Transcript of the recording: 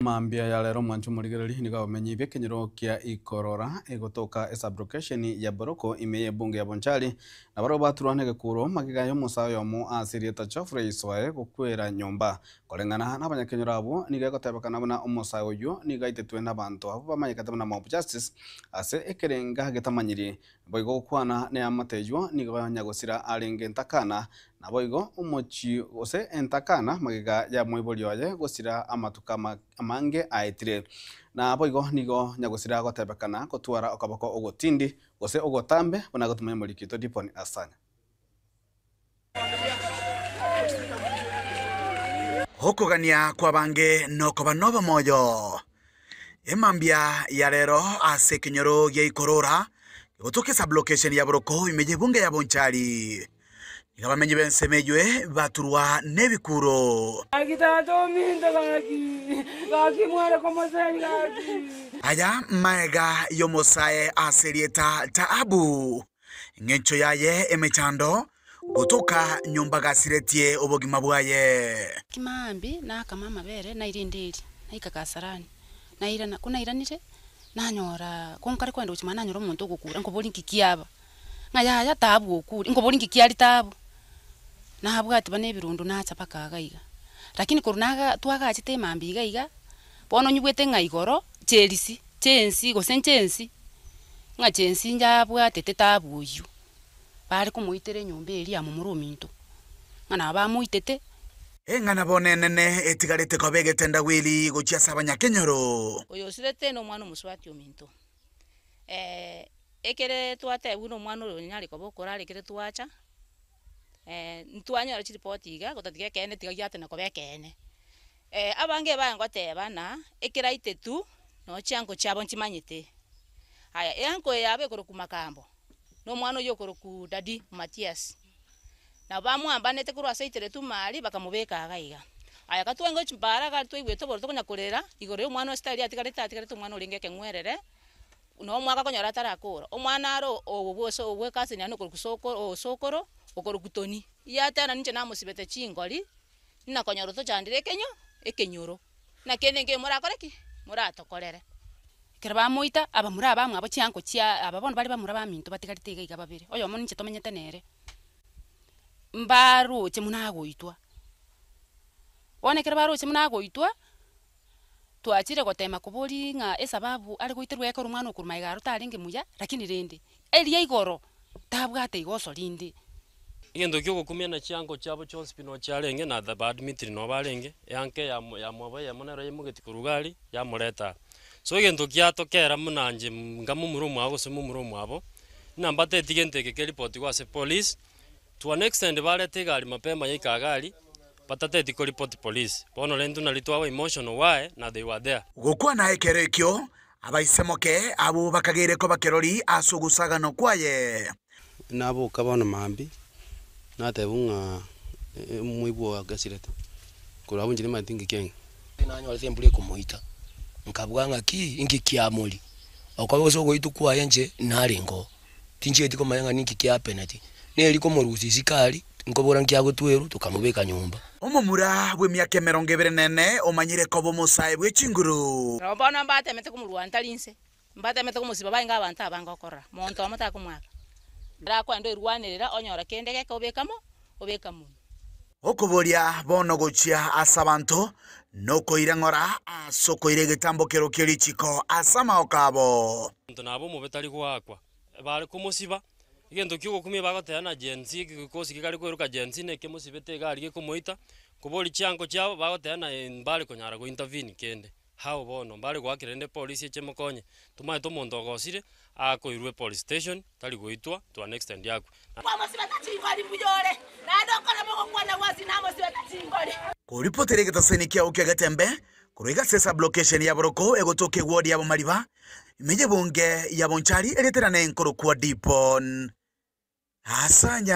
Mambia ya rero omwancho omorigereri nigo abamenyi b'ekenyoro kia Ikorora egotoka esub-location ya Boroko ime y'ebunge ya Bonchari nabarabwo baturwa negekuro magega y'omosae oyomo ase erieta Geoffrey Soe gokwera nyomba. Koreng'ana nabanyakenyoro abwo nigo egotebekana buna omosae oyio nigo aitetwe nabanto abwo bamanyekete buna Mob Justice ase ekerenga getamanyiri Naboigo gokwana neamate eyio nigo nyagosira arenge entakana, naboigo omochie gose entakana magega y'omoibori oye gosira amatuko amange aetire. Naboigo nigo nyagosira agotebekana gotwara okoboko ogotindi, gose ogotambe, buna agotumia omoriki oito Diponi Asanya. Okogania kw'abange nokoba nobomoyo. Emambia ya rero ase ekenyoro gia Ikorora, gotoka esublocation ya Boroko ime y'ebunge ya Bonchari, nigo abamenyi b'ensemo eywe baturwa nebikuro. Gaki tata ominto gaki, gaki mware komoseri gaki. Aya maega y'omosae ase erieta Taabu. Engencho yaye emechando, gotoka nyomba gasiretie obogima bwaye. Kimambia nakama amabere naira enderi, naika Kasarani, nairana, ko nairanire, nanyora ko nkare kogenda gochia mwane nanyora omonto ogokura, nkoboria nki kiaba, ng'a yaya taabu okure, nkoboria nki kiaria taabu, nabwati bana ebirondo nacha mpaka iga iga. Lakini korwa naga twagachete emambia iga iga, bono onyigwete ng'a igoro, cherisi, chensi gose nchensi. Ng'a chensi njabwatete taabu oyio, bare komoitera enyomba eria ya momura ominto, ng'a nabo bamoitete. Eng'ana bono enene etigarete koba egetendagwiri gochia ase abanyakenyoro. Oyo osirete nomwana omosubati ominto. Ekere twatebigwe na omwana oyo onyare koba okorara ekere twacha, ntwanyora chiripoti iga gotatiga ekeene tiga giatena koba ekeene. Abange baye ngoteba ng'a ekero aitetu noo chianko chiabo nchimanyete. Aya eanko eye yabo ekorokwa Makambo, na omwana oyio okorokwa Daddy Mathias. Nabo bamwambanete korwa ase aiteretwe ime aria bakamobeka iga iga. Aya katwange chimbara iga aria twaigwete obororo tokonya korera igoro ya omwana ase tari atigarete atigarete omwana orenge ekeng'werere, na omwaka okonyora atarakora. Omwana aro obo bwa bwa ecousin yane okorokwa sokoro osokoro, okorokwa Tony, yateba ninche namosibete chingori. Ng'a konyora otochandire ekenyo ekenyoro, naki kende nkeiyo morakore ki? Moratokorere. Ekero bamoita, abamura abamwabo chianko chia aba bono bare bamura baminto batigarete iga iga babere, oyomo ninche tomenyete nere, mbaroche buna agoitwa. Bono ekero baroche buna agoitwa, twachire gotema koboria ng'a esababu are goiterwa ekero omwana okorwa magega aro tarenge muya, lakini rende, eria igoro, tabwate igoso rinde. Egento ki'ogokumia na chiango chiabo chionsi pi noo chiarenge, na ba Dmitri noo barenge, eanka eyamo yamwabo eyemo nero yaimogeti korwa iga aria, yamoreta aa. So egento giatokera buna inche nga momura omwabo gose momura omwabo, buna mbateti gento eke keripotigwe ase police, to an extent bareta egari mapema yaika iga aria, batateti koripoti police. Bono rende intwe nario twaba emotional why na they were there. Gokwana ekero ekio, Abaisemoke abwo bakageire koba kirori ase ogosagana kwaye. Naboka bono mambia, natebwa ng'a omoibwa ogo agasirete, korwa abwo inche nimanyeti inki kiang'e. Nanyorete embura ekomoita, nkabua ng'a ki, inki kiamori? Okoba gose ogoitwa kwaye inche narenge oo, tinchieti komanya ng'a ninki kiapeneti. Neri komorusia isiko aria, nkobora nki agotwerwa, tokamobeka nyomba. Omomura bw'emiaka emerongo ebere nene omanyire koba omosae bwe chinguru. Nabo bono mbatemete komorwania tari inse, mbatemete komosiba bainge abanto abange okorora, monto omo takomoaka. Erakwenda oirwanerera onyora kende geke obeka mo, obeka monwe. Okoboria bono gochia ase abanto, nokoira ng'ora ase okoira egetambokero kie richiko ase amaoko abo. Omonto nabo omobe tari goakwa, bare komosiba, egento kiogokumia bagoteba na Gen Z egekosi gekare kweruka Gen Z neke mosibete iga aria gekomoita, koboria chiango chiabo bagoteba na mbare konyara go intervene kende. How bono? Mbare goakera rende polisi eche emokonye, tomaete omonto ogosire, akoirwe police station, tari goitwa to an extent akwe. Kwamosibete chingori mbuya ore, naende okorema ogokwana gwonsi namosibete chingori. Koripotera egetaseni kiao ki'egetembe korwa iga ase esublocation ya Boroko egotoka eward ya Bomariba, ime y'ebunge ya Bonchari erieta riane nkorokwa Dipon Asanya.